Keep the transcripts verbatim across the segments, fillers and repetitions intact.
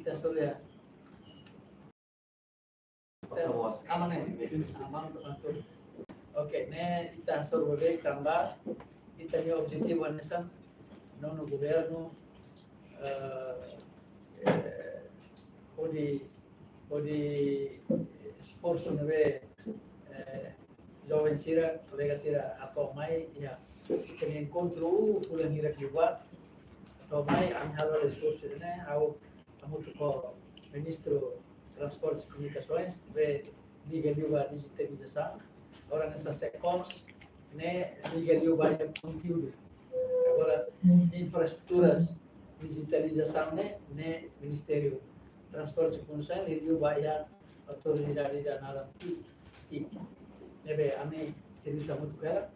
Ita hasoru ya. Porta-voz. Aman ne'e? Aman, betul. Oke, ne'e ita hasoru beibeik tanba ita-nia objetivu hanesan, nonu governu, eh, eh, hodi, hodi esforsu ne'ebé, eh, joven sira, kolega sira hato'o mai, iha ita-nia enkontru fulan hirak liubá, hato'o mai, ami halo esforsu ne'e, ha'u hamutuk ho Ministru Transportes e Comunicações, ne'ebé liga liu ba dijitalizasaun, agora hanesan SECOMS, ne'e liga liu ba iha konteúdu. Agora, infraestruturas dijitalizasaun ne'e, ne'e Ministériu Transportes e Comunicações, liga liu ba iha autoridade ida naran TIC, TIC. Ne'ebé ami servisu hamutuk ho ela,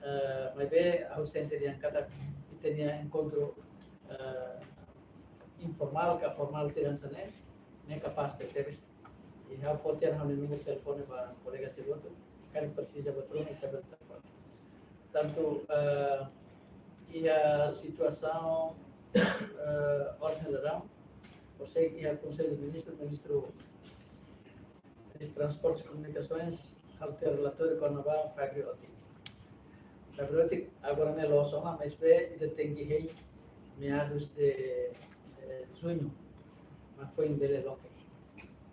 eh, maibé ha'u sente dehan katak ita-nia enkontru, eh, informál ka formál sira hanesan ne'e, ne'e kapás tebes. I ha'u fó tiha ha'u-nia númeru telefone ba kolega sira hotu, karik presiza buat ruma ita bele telefone. Tantu, eh, iha situasaun, eh, orsida daudaun, ou seja, iha Konsellu de Ministrus, Ministru, Ministru Transportes e Comunicações, halo tiha relatóriu kona-ba fibra ótica. Fibra ótica agora ne'e loos ona, maibé ita tenke hein meados de, eh, junho, mak foin bele loke.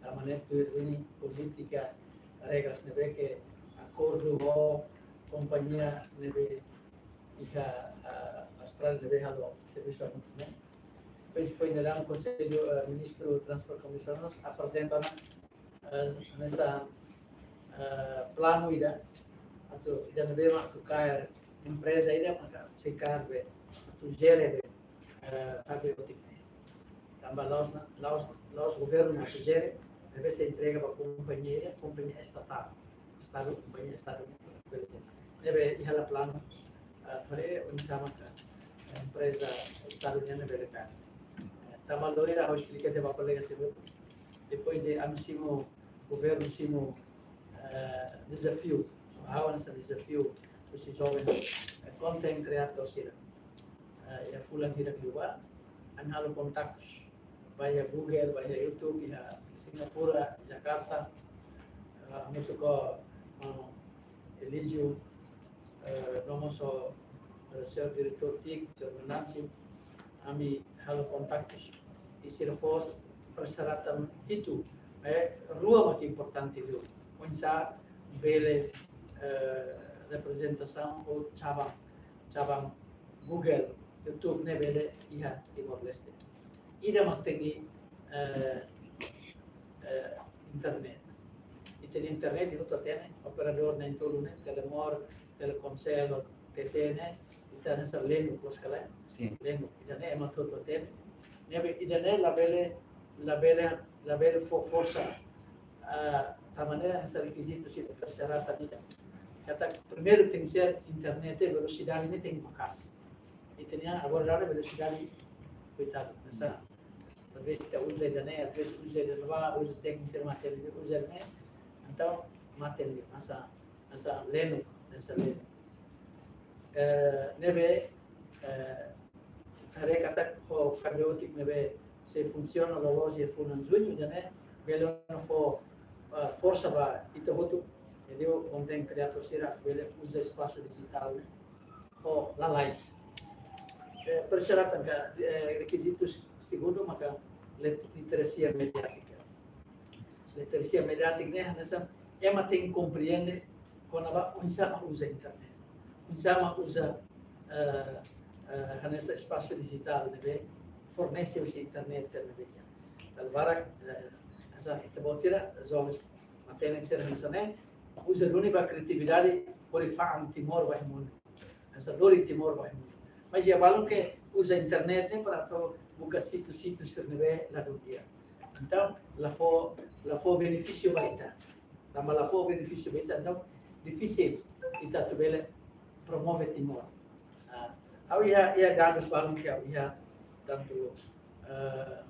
Tanba ne'e tuir duni polítika, regras ne'ebé ke akordu ho kompañia ne'ebé iha, ah, Austrália ne'ebé halo servisu hamutuk ne'e. Depois foin daudaun Konsellu, eh, Ministru Transportes e Comunicações aprezenta ona, eh, hanesan, eh, planu ida, atu ida ne'ebé mak atu kaer empreza ida maka sei kaer be, atu jere be, eh, fibra ótica ne'e. Tanba la'ós ona, la'ós, la'ós governu mak atu jere, maibé sei entrega ba kompañia ida, kompañia estatál. Estadu, kompañia Estadu. Ne'ebé iha hela planu, eh, para oinsá mak empreza Estadu nian bele kaer. Eh, tanba lori ha'u esplika tiha ba kolega sira. Depois de ami simu, governu simu, eh, dezafiu, ha'u hanesan dezafiu, husi joven, eh, content creator sira. Eh, iha fulan hirak liubá, ami halo kontaktus ba iha Google, ba iha YouTube, iha Singapura, Jakarta, eh, hamutuk ho, eh, Elígio, eh, no mós, eh, señór diretór TIC, señór Venâncio, ami halo kontaktus, i sira fó persyaratan hitu, eh, rua mak importante liu. Oinsá bele, eh, reprezentasaun ou cabang, cabang Google, YouTube ne'e bele iha Timor-Leste. Ida mak tenke, eh, eh, internet. Ita-nia internet, ita hotu hatene, operadór na'in-tolu ne'e, Telemor, Telkomsel, TT ne'e, ita hanesan lenuk, loos ka lae? Sin. Lenuk, ida-ne'e ema hotu hatene. Ne'ebé ida-ne'e labele, labele, labele fó forsa, ah, tanba ne'e hanesan rekizitu sira, persyaratan ida. Katak primeiru tenke ser internet, velosidade ne'e tenke maka'as. Ita-nia agora daudaun velosidade, koitadu, hanesan, às vezes ita uza ida-ne'e, às vezes uza ida-ne'ebá, uza tenke ser mate, uza ne'e, entaun mate ne'e, hanesan, hanesan lenuk, hanesan lenuk. Eh, ne'ebé, eh, haree katak ho fibra ótica ne'ebé sei funsiona loloos iha fulan Juñu, ida-ne'e bele ona fó, eh, forsa ba ita hotu, jadi content creator sira bele uza espasu dijitál ne'e ho lalais. Eh, persyaratan ka, eh, rekizitu segundu maka lit-, literasia mediátika. Literasia mediátika ne'e hanesan ema tenke komprende kona-ba oinsá mak uza internet. Oinsá mak uza, eh, eh, hanesan espasu dijitál ne'ebé fornese husi internet sira ne'ebé iha. Dala barak, eh, hanesan ita-boot sira, jovens matenek sira hanesan ne'e, uza duni ba kriatividade, hodi fa'an Timor ba iha mundu. Hanesan lori Timor ba iha mundu. Mas iha balun ke uza internet ne'e para atu buka situs-situs sira ne'ebé ladún di'ak. Entaun, la fó, la fó benefísiu ba ita. Tanba la fó benefísiu ba ita, entaun difisil ita atu bele promove Timor. Ah, ha'u iha, iha dadus balun ke ha'u iha, tantu, eh,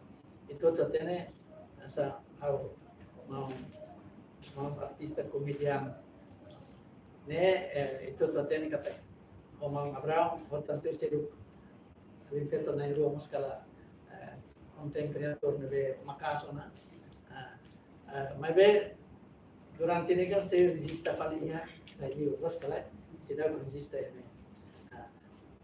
ita hotu hatene, hanesan ha'u maun, maun artista komedian ne'e, eh, ita hotu hatene katak ho maun Abraão, ho tan seu sedu, alin feto na'in-rua mós kala, eh, content creator ne'ebé maka'as ona. Ah, ah, maibé durante ne'e kan sei rejista fali iha, la iha, loos ka lae, seidauk rejista iha ne'e. Ah,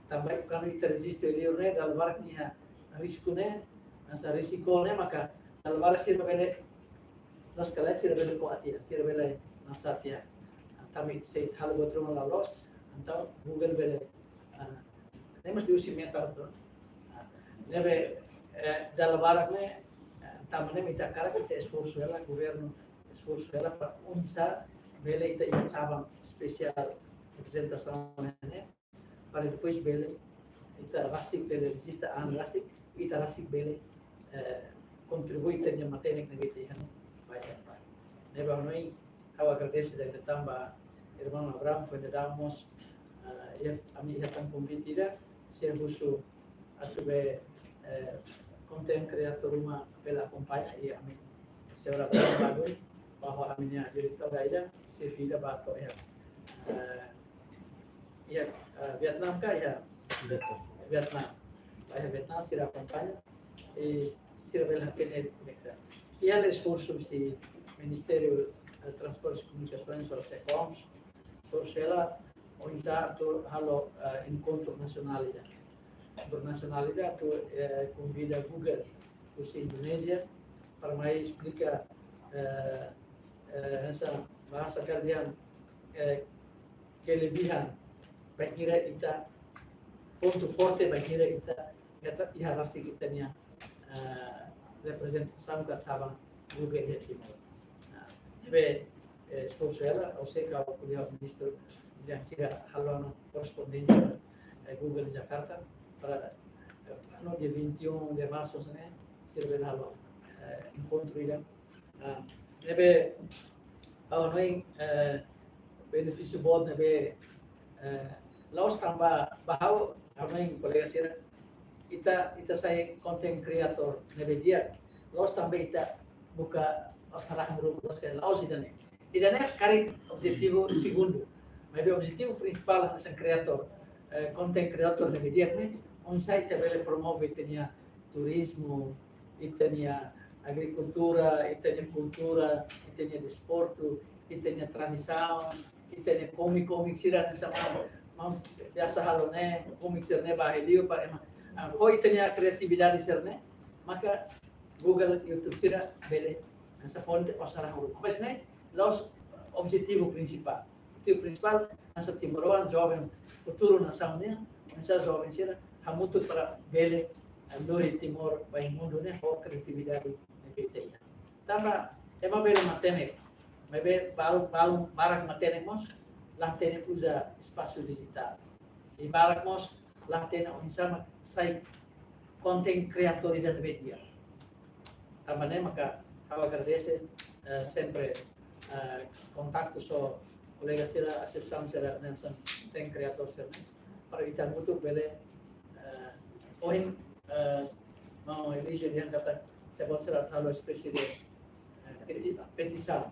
tanba kuandu ita rejista iha liur ne'e, dala barak iha risku ne'e, hanesan risku ne'e maka dala barak sira bele, loos ka lae, sira bele ko'a tiha, sira bele masa tiha. Tanba ita sei halo buat ruma la loos, entaun Google bele, ah, ne'e mós liuhusi Meta tu. Ah, ne'ebé, eh, dala barak ne'e, eh, tanba ne'e mak ita hakarak, ita esforsu hela, governu esforsu hela para oinsá bele ita iha cabang espesiál reprezentasaun ne'e, para depois bele ita rasik bele rejista an rasik, ita rasik bele, eh, kontribui ita-nia matenek ne'ebé ita iha ne'e ba ita-nia país. Ne'ebé ha'u agradese dala ida tan ba irmaun Abraham foin dadaun mós, eh, iha, ami iha tan konvite ida, sira husu atu be, eh, content creator ruma bele akompaña, i ami, señór Abraham Baduy, bahwa ami-nia diretór ida, xefe ida ba to'o iha, eh, iha, eh, Vietnam ka iha? Vietnam. Vietnam. Ba iha Vietnam sira akompaña, i sira bele hatene ne'e ka. Iha esforsu husi Ministériu, eh, Transportes e Comunicações, ou SECOMS, esforsu hela oinsá atu halo, eh, enkontru nasionál ida. Enkontru nasionál ida atu, eh, konvida Google husi Indonézia para mai esplika, eh, eh, hanesan bahasa ka dehan, eh, kelebihan bainhira ita, pontu forte bainhira ita, ita iha rasik ita-nia, eh, reprezentasaun ka cabang Google iha Timor. Nah, ne'ebé, eh, esforsu hela, ha'u sei ka ko'alia ho ministru, dehan sira halo ona korrespondénsia, eh, Google Jakarta, para, eh, planu dia vinte e um de março ne'e, sira bele halo, eh, enkontru ida. Ah, ne'ebé, ha'u hanoin, eh, benefísiu boot ne'ebé, eh, la'ós tanba ba ha'u, ha'u hanoin kolega sira, ita, ita sai content creator ne'ebé di'ak, la'ós tanba ita buka osan rahun ruma, la'ós ka, la'ós ida-ne'e. Ida-ne'e karik objetivu segundu. Maibé objetivu prinsipál hanesan creator, eh, content creator ne'ebé di'ak ne'e, oinsá ita bele promove ita-nia turizmu, ita-nia agrikultura, ita-nia kultura, ita-nia desportu, ita-nia tradisaun, ita-nia komik-komik sira hanesan maun, maun biasa halo ne'e, komik sira-ne'e ba iha liur para ema, ah, ho ita-nia kreatividade sira-ne'e, maka Google, YouTube sira bele hanesan fonte osan rahun ruma. Mas ne'e la'ós objetivu prinsipál. Objetivu prinsipál hanesan timoroan, joven futuru nasaun nian, hanesan joven sira hamutuk para bele, eh, lori Timor ba iha mundu ne'e ho kreatividade ne'ebé ita iha. Tanba ema bele matenek, maibé balu, balu barak matenek mós la hatene uza espasu dijitál. I barak mós la hatene oinsá mak sai content creator ida ne'ebé di'ak. Tanba ne'e maka ha'u agradese, eh, sempre, eh, kontaktu ho kolega sira, asosiasaun sira hanesan content creator sira-ne'e, para ita hamutuk bele, eh, ohin, eh, maun Elígio dehan katak ita-boot sira halo espésie de, eh, peti-, petisaun.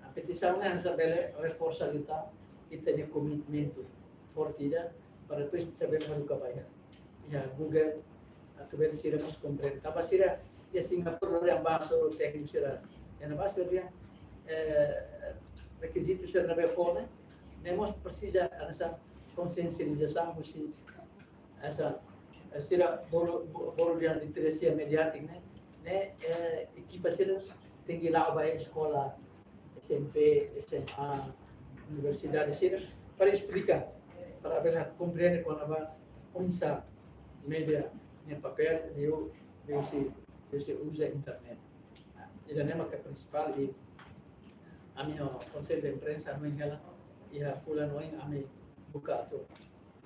Nah, petisaun ne'e hanesan bele reforsa ita, ita-nia komitmentu forte ida, para depois ita bele haruka ba iha, iha Google, atu bele sira mós komprende. Tanba sira iha Singapura lori ambasadór tékniku sira. Iha ne'ebá sira dehan, eh, rekizitu sira ne'ebé fó ne'e, ne'e mós presiza hanesan konsiensializasaun husi hanesan, eh, sira bolu, bo-, bolu dehan literasia mediátika ne'e, ne'e, eh, ekipa sira tenke la'o ba eskola S M P, S M A, universidade sira, para esplika, para bele komprende kona-ba oinsá média nia papél, liu, liuhusi, liuhusi uza internet. Ida-ne'e maka prinsipál i ami ho Konsellu de Imprensa ami hela, iha fulan oin ami buka atu,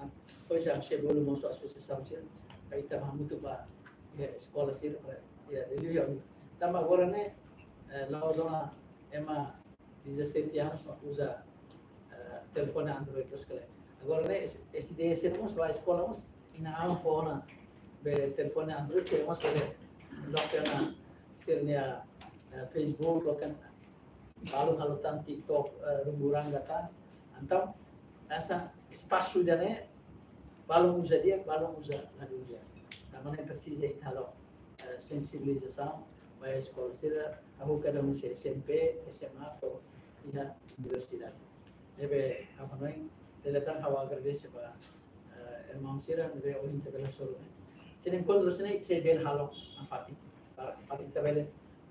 ah, pois ami sei bolu mós asosiasaun sira, para ita hamutuk ba, eh, eskola sira, para, ya, jadi ya, tanba agora ne'e, eh, la'o zona ema dezassete anos mak uza, eh, telefone Android terus kali. Agora ne'e, es-, S D S mós ba eskola mós, inan-aman fó ona be telefone Android, sira mós bele loke ona sira-nia, eh, Facebook, loke ona, balu halo tan TikTok, eh, rumburanga tan. Entaun, hanesan espasu ida-ne'e, balu uza di'ak, balu uza la di'ak. Tanba ne'e presiza ita halo, eh, eh, sensibilizasaun ba eskola sira, hahú kada husi S M P, S M A to'o iha universidade. Ne'ebé ha'u hanoin, dala ida tan ha'u agradese ba, eh, irmaun sira ne'ebé ohin ita bele hasoru ne'e. Ita-nia enkontru sira-ne'e ita sei bele halo nafatin, para nafatin ita bele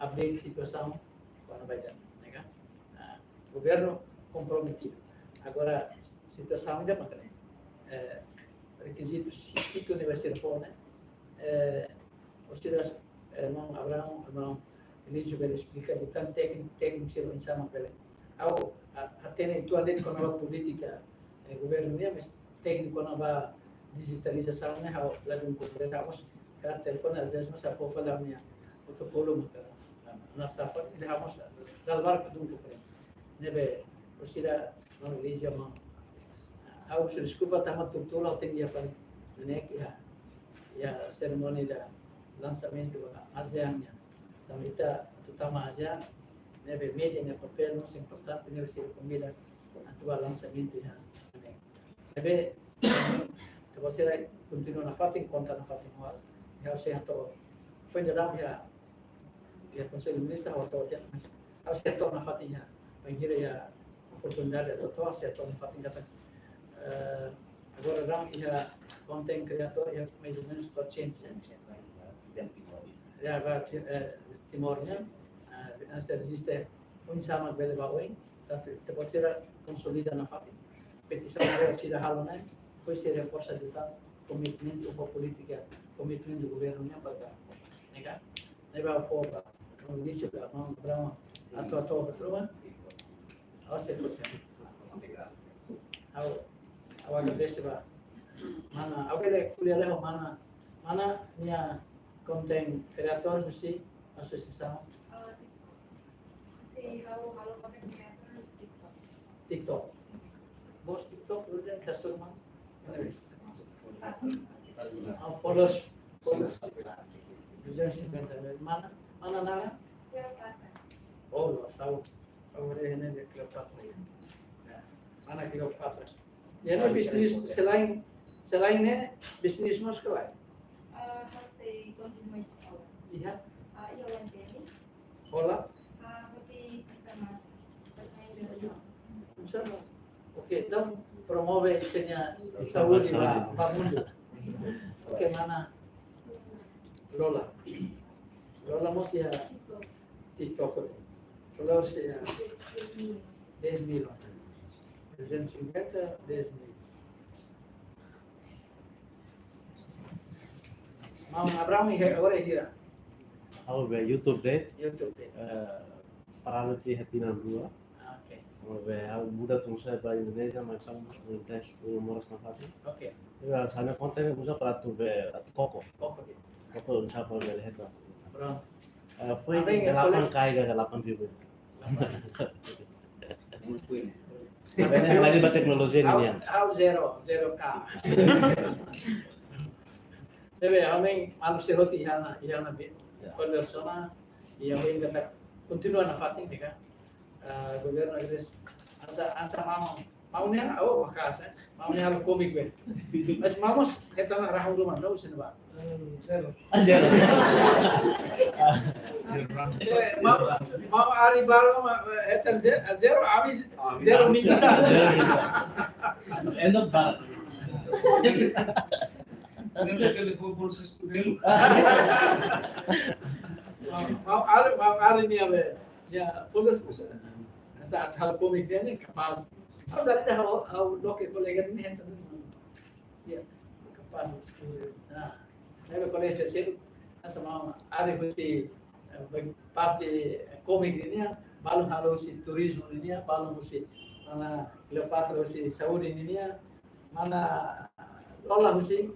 update situasaun kona-ba ida-ne'e, ne'e ka? Ah, governu komprometidu. Agora, situasaun ida mak ne'e, eh, rekizitu sira-ne'e ba sira fó ne'e, eh, orsida, eh, irmaun Abraão, irmaun Elísio bele esplika, entaun tékniku, tékniku sira oinsá mak bele. Ha'u, a, hatene uitoan de'it kona-ba polítika, eh, governu nian, mas tékniku kona-ba dijitalizasaun ne'e ha'u ladún komprende, ha'u mós, ka telefone às vezes mós ha'u fó fali ha'u-nia protokolu maka, ah, la safar, ida ha'u mós dala barak ladún komprende. Ne'ebé, orsida, irmaun Elísio, irmaun, ha'u husu deskulpa tanba tutur ha'u tenke iha fali, ne'e iha, iha serimónia ida lansamentu ba ASEAN nian. Tanba ita atu tama ASEAN, ne'ebé média nia papél mós importante, ne'ebé sira konvida atu ba lansamentu iha ne'e. Ne'ebé, ita-boot sira kontinua nafatin, konta nafatin ho ha'u. Ha'u sei hato'o. Foin daudaun iha, iha Konsellu Ministru ha'u hato'o tiha, mas ha'u sei hato'o nafatin iha. Bainhira iha oportunidade atu hato'o, ha'u sei hato'o nafatin katak, eh, agora daudaun iha content creator iha mais ou menos quatrocentos, iha ba, eh, Timor nian, eh, antes de register oinsá mak bele ba oin, tantu ita-boot sira konsolida nafatin. Petisaun ne'ebé sira halo ne'e, foin sei reforsa uitoan komitmentu ho polítika, komitmentu governu nian ba, ne'e ka? Ne'ebé ha'u fó ba, komitmentu ba, irmaun Abraão, atu, atu, atu, ha'u sei fó. Ha'u, ha'u agradese ba mana, ha'u bele ko'alia ho mana, mana nia content creator husi asosiasaun. Ah, husi ha'u halo content creator husi TikTok. TikTok. Bos TikTok, udah kasih mana? Ah, followers, followers. Duzentos e cinquenta mil. Mana, mana naran? Cleopatra. Oh, loos, ha'u, ha'u haree ne'e Cleopatra. Ya. Mana Cleopatra? Ya, ne'e bisnis selain, selain ne'e, bisnis mós ka lae? Ah, ha'u sei kontinua eskola. Iha? Ah, iha lain tenis. Hola. Ah, hodi pertama. Insya Allah. Oke, entaun promove ita-nia saúde ba, ba mundu. Oke, mana? Lola. Lola mós iha TikTok. Lola mós iha dez mil. Duzentos e cinquenta, dez mil. Maun Abraão iha agora hira? Ha'u be YouTube de'it. YouTube de'it. Eh, paradu tiha tinan rua. Ah, oke. Ha'u be, ha'u muda tun sai ba Indonézia, mas ha'u mós intensu moras nafatin. Oke. Ya, sana konten uza para atu be, atu koko. Koko de'it. Koko uza para bele hetan. Prontu. Eh, foin delapan K ka delapan ribu. Delapan. Tapi ne'e lagi ba teknolojia nian. Ha'u, ha'u zero, zero K. Ne'ebé, ami malu se hoti iha ona, iha ona be. Ya. Konversasaun, iha be katak kontinua nafatin, ne'e ka? Eh, governu agradese. Hanesan, hanesan maun. Maun ne'e, oh, maka'as, eh. Maun ne'e halo kómiku, eh. Mas maun mós hetan ona rahun ruma, no, sini ba. Hmm, zero. Ah, zero. Eh, maun, maun Ari balu, ma, eh, hetan ze-, zero, ami zero minggu ta. Zero minggu ta. End of bar. Ne'e telefone bolsa student. Maun, maun Ari, maun Ari nian be. Ya, fokus, fokus. Hanesan atu halo kómiku nian ne'e kapás. Ha'u dala ida ha'u, ha'u loke kolega nian hetan. Ya, kapás. Nah, ne'ebé kolega sira seluk, hanesan maun Ari husi, eh, parte kómiku nian, balu halo husi turizmu nian, balu husi mana Cleopatra husi saúde nian, mana Lola husi?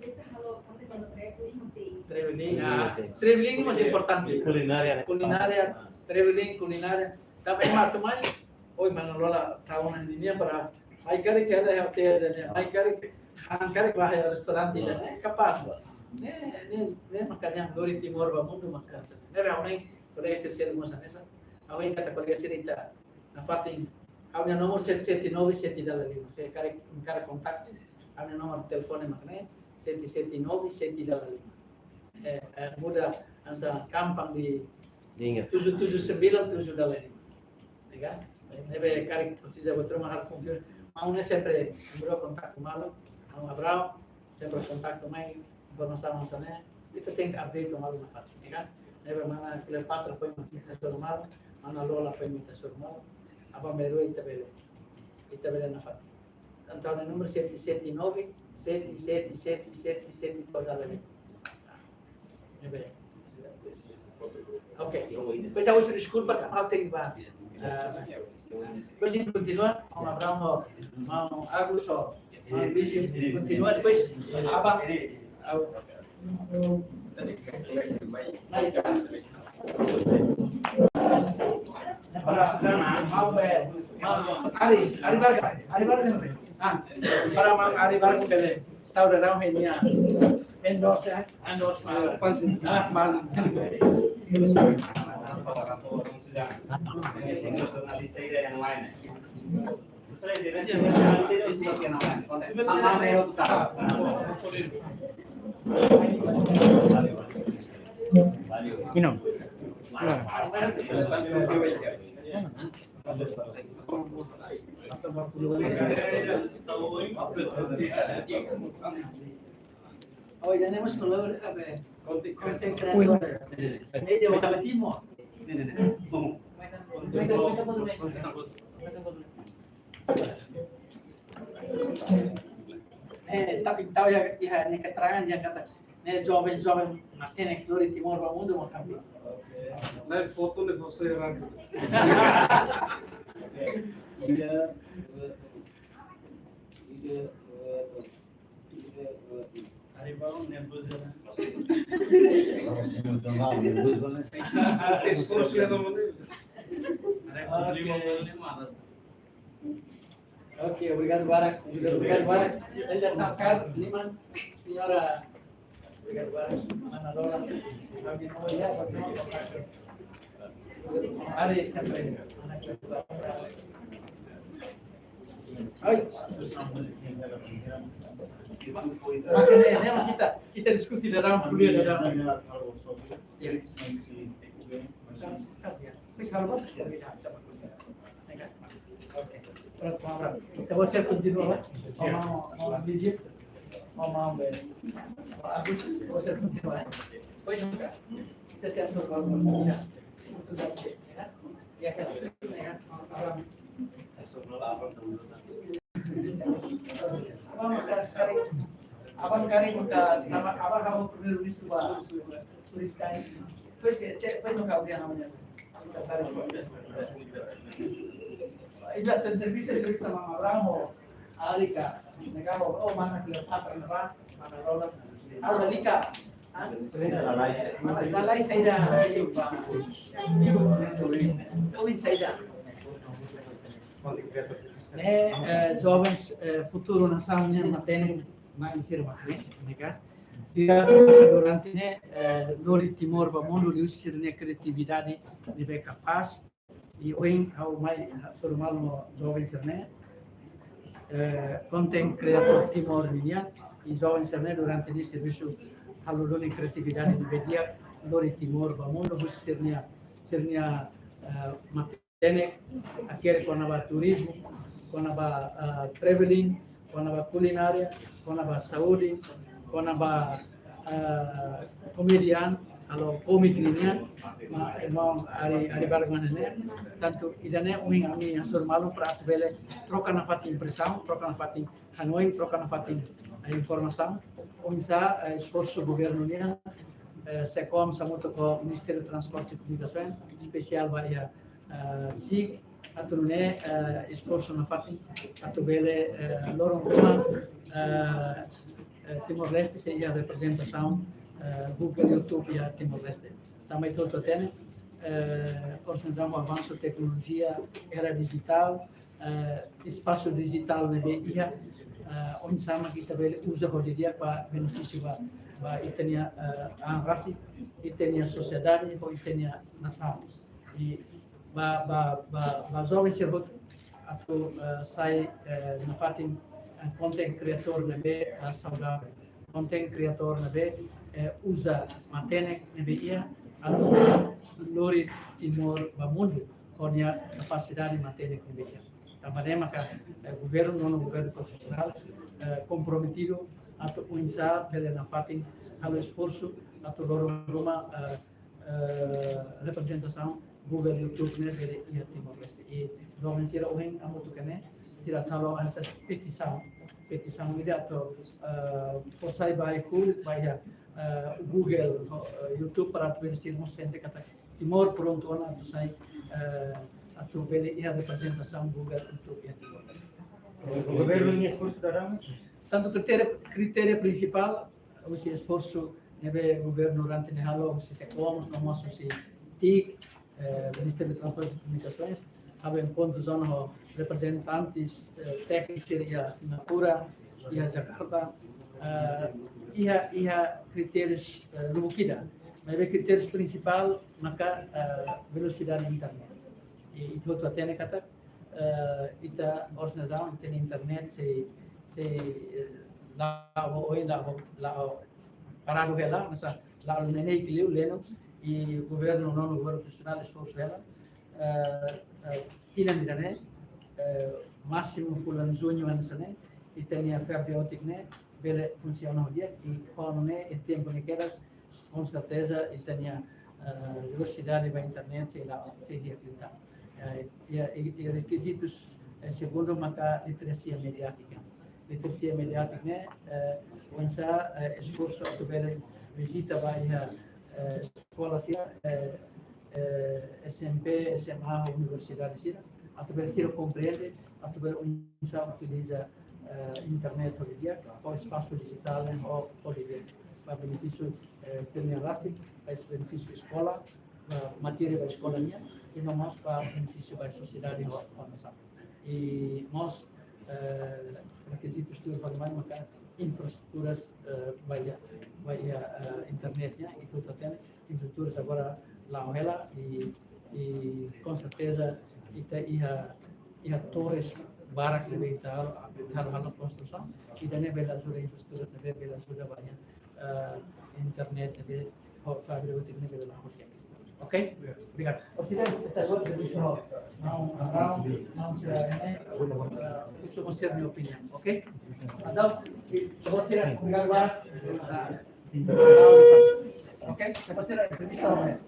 Bisa halo konten ba traveling, hotel. Traveling, ah, traveling mós importante. Kulinária, ne'e? Kulinária, traveling, kulinária. Tapi ema atu mai, oi, mana Lola tau ona ninia para mai karik iha hotel ida-ne'e, mai karik, han karik ba iha restaurante ida-ne'e, eh, kapás. Ne'e, ne'e, ne'e makanya lori Timor ba mundu maka. Ne'ebé ha'u hanoin kolega sira seluk mós hanesan. Ha'u hanoin katak kolega sira ita nafatin, ha'u-nia nomor sete sete nove sete dala lima. Se karik, karik kontaktu, ha'u-nia nomor telefone mak ne'e, sete sete nove sete dala lima. Eh, eh, muda hanesan kampung di tujuh tujuh sembilan tujuh dalam ini. Ya kan? Ne'ebé karik presiza buat rumah harus konfirm. Maun ne'e sempre memberi kontak malu, maun Abraham, sempre kontak mai informasaun hanesan ne'e. Ita tenke update malu nafatin, ya kan? Ne'ebé mana Cleopatra foin mak ita hasoru malu, mana Lola foin mak ita hasoru malu. Aban-bainrua ita bele, ita bele nafatin. Entaun númeru sete sete nove, sete sete sete sete sete toda la. Ne'ebé. Ok. Depois, ha'u husu deskulpa, ha'u tenke bá. Ah, depois, ita kontinua, maun Abraham, maun Agus, maun Luis, kontinua, depois, apa? Ari, Ari Vargas, Ari Vargas. Ah, para maun Ari Vargas bele tau daudaun nia endorse, eh? Endorse, ah, mas. Minum. Oh, ya tenemos color, a ver, content creator. Media Timor. Eh, tapi tau ya, ya, ne'e keterangan ya kata, ne'e joven-joven matenek lori Timor ba mundu mau kami. Ne'e foto ne'e foto serang. Iya, iya, iya. Ari Vargas nervozu, né? Esforsu ya, não, né? Ari Vargas lima puluh lima. Ok, obrigadu barak. Obrigadu barak. Ita takar liman, señora. Obrigadu barak. Mana Lola. Kami mau ya, kami mau. Ari sempre. Ai. Makanya, ne'e mak ita, ita diskute daudaun, ko'alia daudaun. Ya. Pois, kalau bagus, ya, bisa, bisa. Oke. Pronto, maun Abraham. Ita bá kontinua, maun, maun, maun Luis, maun, maun Agus, ita bá kontinua. Pois, ita sei hasoru malu, ya. Ya kan? Ya kan? Abraham. Aban karik, aban karik maka nama, aban karik primeiru-ministru ba turis kai. Pois, se, se, pois nunka ouvia namanya. Ida entrevista, entrevista maun Abraham ho Alika. Negara, oh, mana Cleopatra, mana Lola. Alika. Lalais saida. Oin saida. Ne'e, eh, jovens, eh, futuru nasaun nian matenek, mai sira matenek, ne'e ka? Sira durante ne'e, eh, lori Timor ba mundu liuhusi sira-nia kriatividade ne'ebé kapás. I ohin ha'u mai hasoru malu ho jovens sira-ne'e, eh, content creator Timor nian, i jovens sira-ne'e durante ne'e servisu halo duni kriatividade ne'ebé di'ak lori Timor ba mundu, husi sira-nia, sira-nia, eh, matenek hakerek kona-ba turizmu, kona-ba, eh, traveling, kona-ba kulinária, kona-ba saúde, kona-ba, eh, komedian, halo komik nian, maun Ari, Ari Vargas ne'e, tantu ida-ne'e ohin ami hasoru malu para atu bele troka nafatin impresaun, troka nafatin hanoin, troka nafatin, eh, informasaun, oinsá, eh, esforsu governu nian, eh, SECOM hamutuk ho Ministériu Transporte i Komunikasaun, espesiál ba iha eh, TIC, atu nune'e, eh, esforsu nafatin atu bele, eh, loron ruma, eh, eh, Timor-Leste sei iha reprezentasaun, eh, Google, YouTube iha Timor-Leste. Tanba ita hotu hatene, eh, ohin ne'e avansu teknolojia, era dijitál, eh, espasu dijitál ne'ebé iha, eh, oinsá mak ita bele uza ho di'ak ba benefísiu ba, ba ita-nia, eh, an rasik, ita-nia sosiedade, ho ita-nia nasaun. I ba, ba, ba, ba jovens sira hotu atu, eh, sai, eh, nafatin, eh, content creator ne'ebé, eh, saudavel. Content creator ne'ebé, eh, uza matenek ne'ebé iha atu lori Timor ba mundu ho nia kapasidade matenek ne'ebé iha. Tanba ne'e maka, eh, governu, nonu governu konstitusionál, eh, komprometidu atu oinsá bele nafatin halo esforsu atu loron ruma, eh, eh, reprezentasaun Google YouTube ne'e bele iha Timor-Leste. I domin sira ohin hamutuk ne'e, sira halo hanesan petisaun. Petisaun ida atu, eh, fó sai ba iha, ba iha, eh, Google, eh, YouTube para atu bele sira mós sente katak Timor prontu ona atu sai, eh, atu bele iha reprezentasaun Google YouTube iha Timor. Governu nia esforsu daudaun? Tantu kritériu, kritériu prinsipál, husi esforsu ne'ebé governu durante ne'e halo, husi SEKOMOS, no mós husi TIC, eh, Ministériu Transportes e Komunikasoens, halo enkontru zona ho reprezentantes, eh, téknikus iha Singapura, iha Jakarta, eh, iha, iha kritérius, eh, lubuk ida. Maibé kritériu prinsipál maka, eh, velosidade internet. I, i ita hotu hatene katak, eh, ita oras ne'e daudaun, ita-nia internet sei, sei, eh, la'o oin, la'o, la'o paradu hela, hanesan la'o neineik liu, leno, i governu, nonu governu konstitusionál esforsu hela. Eh, eh, tinan ida-ne'e, eh, másimu fulan Juñu hanesan ne'e, ita-nia fibra ótika ne'e bele funsiona ho di'ak, i ho ne'e, i tempu ne'e kedas, com certeza, ita-nia, eh, velosidade ba internet sei la, sei di'ak liután. Eh, i, i, i rekizitus, eh, segundu maka literasia mediátika. Literasia mediátika ne'e, eh, oinsá, eh, esforsu atu bele vizita ba iha, eh, eskola sira, eh, eh, S M P, S M A, universidade sira, atu bele sira komprende, atu bele oinsá utiliza, eh, internet hodi di'ak, ho espasu dijitál ne'e hodi di'ak. Ba benefísiu, eh, sira-nia rasik, ba benefísiu eskola, ba matéria ba eskola nian, i no mós ba benefísiu ba sosiedade ho, ho nasaun. I mós, eh, rekizitus tuir fali mai maka infraestruturas, eh, ba iha, ba iha, eh, internet nian, ita hotu hatene, infraestruturas agora la'o hela i, i com certeza ita iha, iha torres barak ne'ebé ita halo, ita halo konstrusaun, ida-ne'e bele ajuda, infraestruturas ne'ebé bele ajuda ba iha, eh, internet ne'ebé ho fibra ótika ne'e bele la'o. Ok? Obrigadu. Obrigadu. Esta agora servisu ho maun, maun, maun sira ne'e, eh, husu mós sira-nia opiniaun. Ok? Entaun, obrigadu. Ok, se você vai entrevista, vai.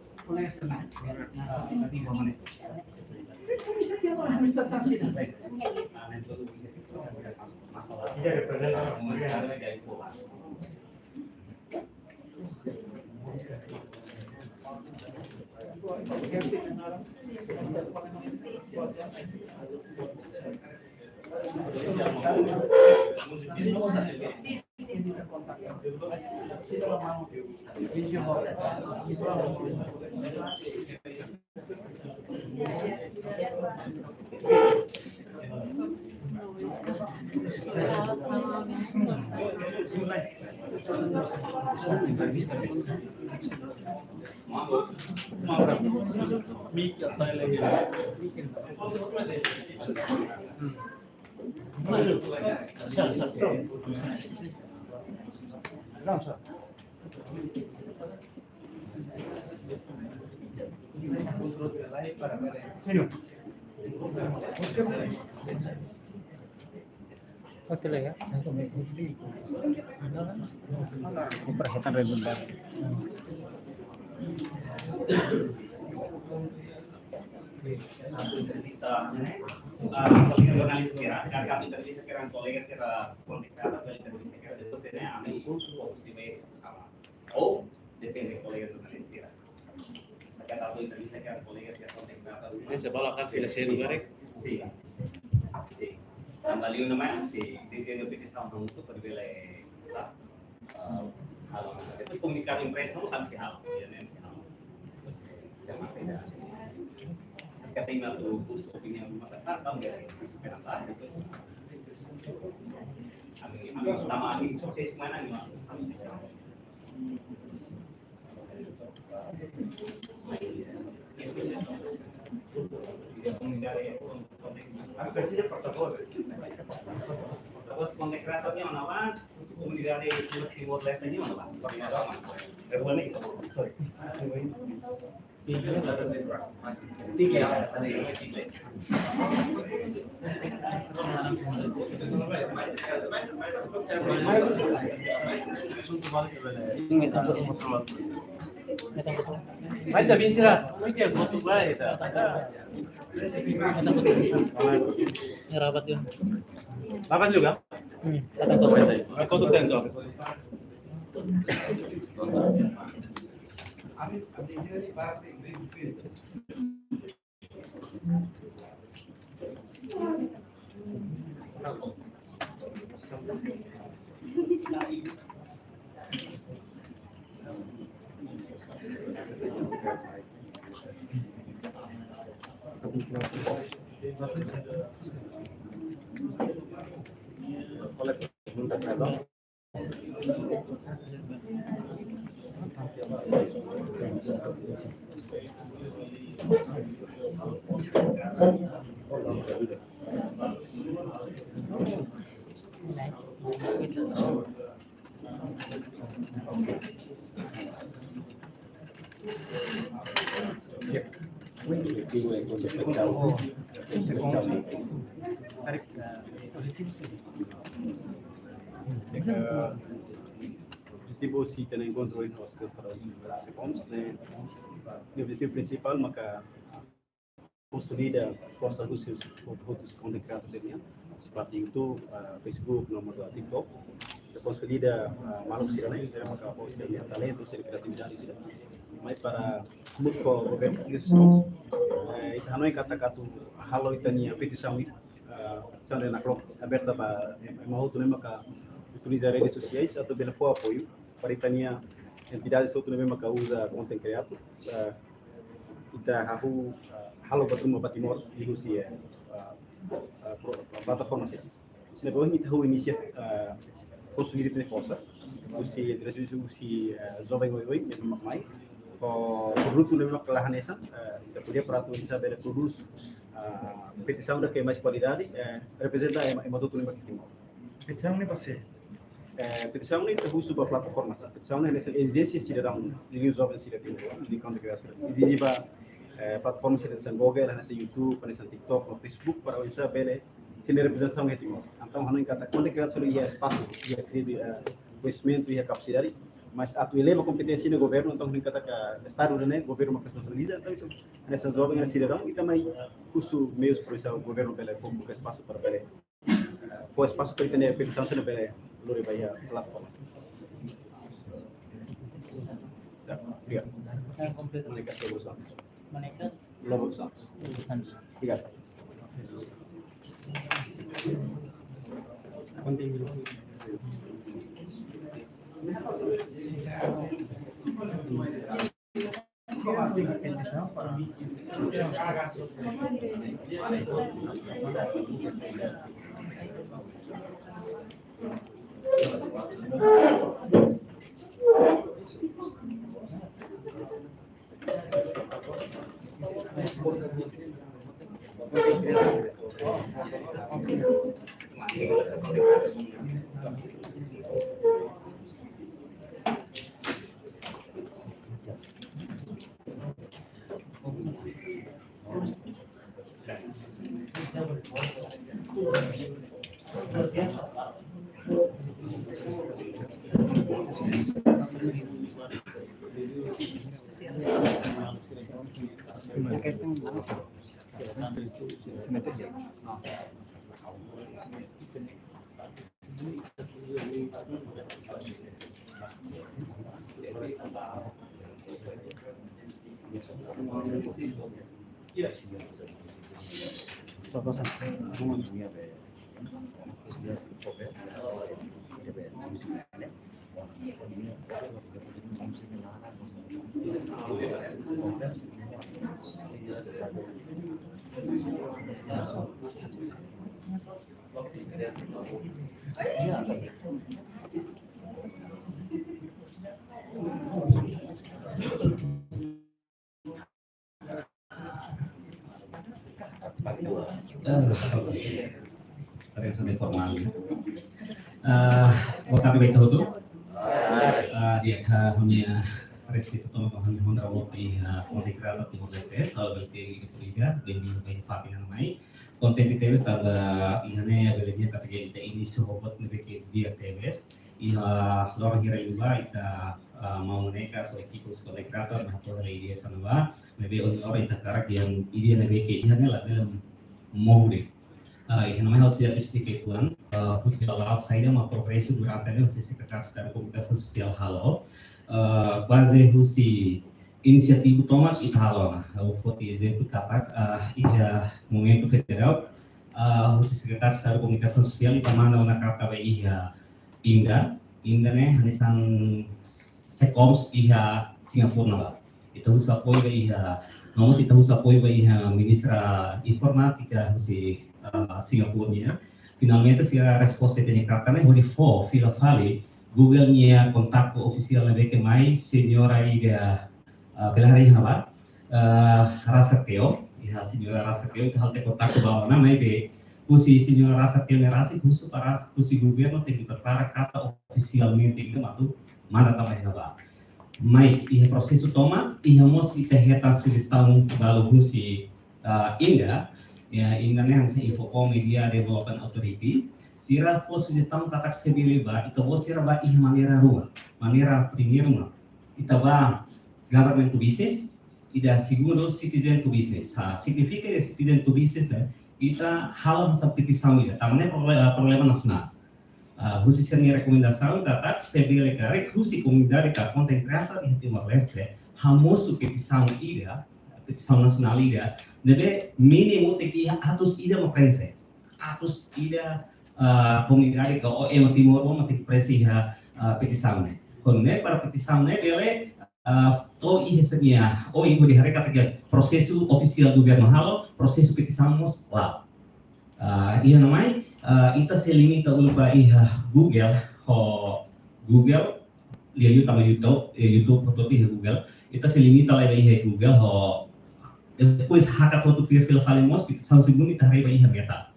Oke lah ya, langsung ya. Perhatian reguler. Atu entrevista, ah, kolega jornalista sira, karena kami entrevista ke orang kolega sira kontak kata, kami entrevista ke orang itu, karena kami itu fokus di media sama. Oh, depende kolega jornalista sira. Sekian atu entrevista ke orang kolega sira kontak kata. Ini sebab akan fila seri barek. Si, si. Tanba liu namanya, si, di sini kita sama untuk berbela. Eh, halo, depois komunikadu imprensa, nós sabemos se halo, ya, né, se halo. Depois, ya, mas tem, ya. Kata email tu, husu opiniaun Makassar, tahu nggak? Husu kenapa, gitu. Ami, ami pertama, ami, oke, semana, ami, ami, ami kasih dia protokol. Protokol kontak kata nia, mana, Wan? Komunidade Timor-Leste ini mana, Pak? Sorry. Rapat juga. Hmm, datang ke Objetivu husi ita-nia enkontru ohin, Oscar, ne'e, objetivu prinsipál maka konsolida forsa husi hotu-hotu konten kreatór sira-nian, seperti YouTube, ah, Facebook, no mós, ah, TikTok. Ita konsolida, ah, maluk sira-ne'e, sira maka ho sira-nia talentu, sira-nia kriatividade sira. Mai para hamutuk ho governu, eh, ita hanoin katak atu halo ita-nia petisaun, eh, petisaun ne'e nakloke aberta ba ema hotu ne'ebé maka utiliza redes sosiais atu bele fó apoiu para ita-nia entidade hotu ne'ebé maka uza konten kreatór, eh, ita hahú, eh, halo buat ruma ba Timor liuhusi, eh, eh, eh, pro-, plataforma sira. Ne'ebé ohin ita hahú inisia, eh, konsolida ita-nia forsa husi, husi, husi, eh, joven oioin ne'ebé mak mai. Ho produtu ne'ebé mak la hanesan, eh, ita ko'alia para atu oinsá bele prodús, eh, petisaun ida ke mais kualidade, eh, reprezenta ema, ema hotu ne'ebé mak iha Timor. Petisaun ne'e ba sé? Eh, petisaun ne'e ita husu ba plataforma sira. Petisaun ne'e hanesan ezijénsia sidadaun, liuliu joven sira Timor, liuliu konten kreatór sira. Ezije ba, eh, plataforma sira hanesan Google, hanesan YouTube, hanesan TikTok, no Facebook, para oinsá bele sira-nia reprezentasaun iha Timor. Entaun, hanoin katak konten kreatór sira iha espasu, iha kredi-, eh, koñesimentu, iha kapasidade, mas atu eleva kompeténsia iha governu, entaun hanoin katak Estadu ne'e, governu mak responsabiliza, entaun, hanesan joven, hanesan sidadaun, ita mai husu meius para oinsá governu bele fó buka espasu para bele, eh, fó espasu para ita-nia petisaun sira bele lori ba iha plataforma. Ya, obrigadu. Manekas Lobo Santos. Manekas Lobo Santos. Lobo Santos. Obrigadu. Kontinua. Oke, sampai formal. Ah, boa tarde ba ita hotu. Ah, di'ak, ah, ha'u-nia respeitu tomak ba ha'u-nia honorável, ah, konten kreatór Timor-Leste, ah, bele temi ke polítika, bem-vindo ba iha fatin ida-ne'e. Kontente tebes tanba iha ne'e bele di'ak katak ita inísiu ho buat ne'ebé ke di'ak tebes. Iha loron hira liubá ita, ah, maun-alin ka so ekipu husi konten kreatór mak hato'o hela ideia hanesan ne'ebá, ne'ebé ohin loron ita hakarak dehan ideia ne'ebé ke iha ne'e labele mohu de'it. Ah, iha ne'e mai ha'u sei esplika uitoan, ah, husi la'o saida mak progresu durante ne'e husi Sekretáriu Estadu Komunikasaun Sosiál halo. Ah, baze husi inisiativa tomak ita halo ona. Ha'u foti ezemplu katak, ah, iha momentu federál, ah, husi Sekretáriu Estadu Komunikasaun Sosiál ita manda ona karta ba iha INDA, INDA ne'e hanesan SEKOMS iha Singapura ne'ebá. Ita husu apoiu ba iha, no mós ita husu apoiu ba iha Ministra Informátika husi, ah, Singapura nian. Finalmente sira resposta ita-nia karta ne'e hodi fó fila fali Google nia kontaktu ofisiál ne'ebé ke mai señora ida, ah, bele haree iha ne'ebá, ah, Rasa Teo, iha señora Rasa Teo, ita halo tiha kontaktu ba ona, maibé husi señora Rasa Teo ne'e rasik husu para husi governu tenke prepara karta ofisialmente ida mak atu manda tama iha ne'ebá. Mas iha prosesu tomak, iha mós ita hetan sujestaun balu husi, ah, INDA, ya, INDA ne'e hanesan Infocom Media Development Authority, sira fó sujestaun katak se bele ba, ita-boot sira ba iha maneira rua. Maneira primeiru mak ita ba government to business, ida segundu citizen to business. Ah, signifika ida citizen to business ne'e, ita halo hanesan petisaun ida, tanba ne'e proble-, ah, problema nasionál. Ah, husi sira-nia rekomendasaun katak se bele karik husi komunidade ka konten kreatór iha Timor-Leste, hamosu petisaun ida, petisaun nasionál ida, ne'ebé mínimu tenke iha atus ida mak prenxe. Atus ida, ah, komunidade ka ema Timor mak tenke prenxe iha, ah, petisaun ne'e. Kuandu ne'e para petisaun ne'e bele, ah, to'o iha sira-nia, oh, iha hodi haree katak prosesu ofisiál governu halo, prosesu petisaun mós la'o. Ah, iha ne'e mai, ah, ita sei limita uluk ba iha Google, ho Google, liuliu tanba YouTube, eh, YouTube hotu iha Google, ita sei limita lai ba iha Google, ho, depois hakat hotu tuir fila fali mós, ita sai segundu ita haree ba iha Meta.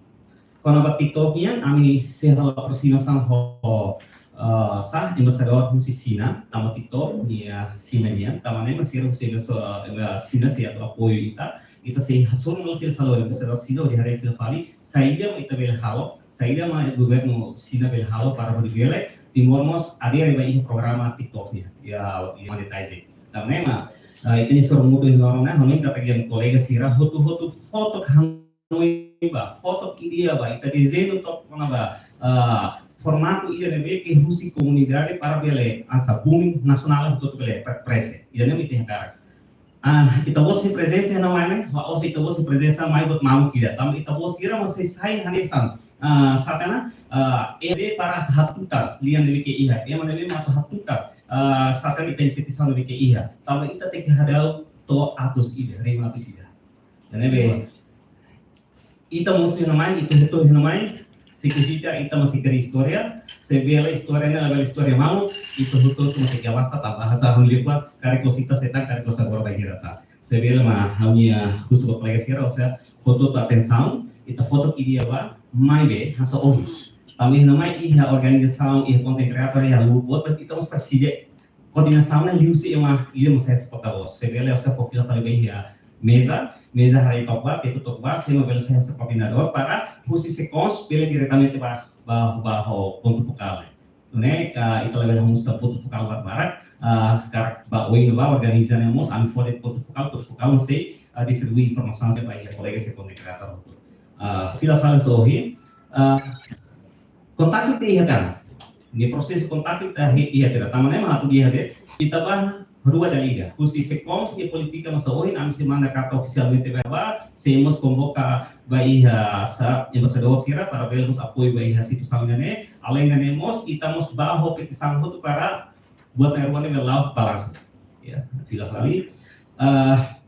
Kona-ba TikTok nian, ami sei halo aprosimasaun ho, ho, ah, sá, embaixadór husi Xina, tanba TikTok nia Xina nian, tanba ne'e mak sira husi embaixadór, eh, Xina sei atu apoiu ita, ita sei hasoru malu fila fali ho embaixadór Xina, hodi haree fila fali saida mak ita bele halo, saida mak governu Xina bele halo para hodi bele Timor mós adere ba iha programa TikTok nian, ya, ya monetize. Tanba ne'e mak, ah, ita-nia sorumutu iha loron ne'e, hanoin katak kolega sira hotu-hotu fó took hanoin ba, fó took ideia ba, ita dezeñu took kona-ba, ah, formatu ida ne'ebé ke husi komunidade para bele hanesan booming nasionál hotu bele pre-, prenxe. Ida-ne'e mak ita hakarak. Ah, ita-boot sira-nia prezensa iha ne'e mai ne'e, la'ós ita-boot sira-nia prezensa mai buat mamuk ida. Tanba ita-boot sira mak sei sai hanesan, ah, sá tiha ona, ah, ema para hatutan lian ne'ebé ke iha, ema ne'ebé mak hatutan, ah, sá tiha ona ita-nia petisaun ne'ebé ke iha. Tanba ita tenke hadau to'o atus ida, rihun atus ida. Ida-ne'ebé ita mós iha ne'e mai, ita hotu iha ne'e mai, signifika ita mós sei kria istória, se bele istória ne'e labele istória mamuk, ita hotu-hotu mós sei kria basa, tanba hanesan ha'u-nia liafuan, karik loos ita sei tan, karik loos agora bainhira tan. Se bele mak ha'u-nia husu ba kolega sira, ou seja, hotu-hotu atensaun, ita fó took ideia ba, maibé, hanesan ohin. Tanba iha ne'e mai, iha organizasaun, iha konten kreatór, iha grupu, pas ita mós presiza koordenasaun ne'e liuhusi ema, ema mós sai hanesan porta-voz. Se bele, ou seja, fó fila fali ba iha meza, meza haree took ba, ketu took ba, sé mak bele sai hanesan koordenadór para husi SEKOMS bele diretamente ba, ba, ba ho pontu fokál ne'e. Ne'e, ah, ita labele hamosu tan pontu fokál barak-barak, ah, karik ba oin ba organiza ne'e mós, ami fó de'it pontu fokál, pontu fokál mós sei, ah, distribui informasaun ba iha kolega sira konten kreatór hotu. Ah, fila fali hanesan ohin, ah, kontaktu ita iha tiha ona. Nia prosesu kontaktu ita iha, iha tiha ona. Tanba ne'e mak atu iha de'it, ita ba rua dala ida. Husi SEKOMS nia polítika mak hanesan ohin, ami sei manda karta ofisialmente ba, sei mós konvoka ba iha sá, embaixadór sira para bele mós apoiu ba iha situasaun ida-ne'e. Além ida-ne'e mós, ita mós ba ho petisaun hotu para buat ne'e rua ne'e bele la'o balansu. Ya, fila fali. Ah,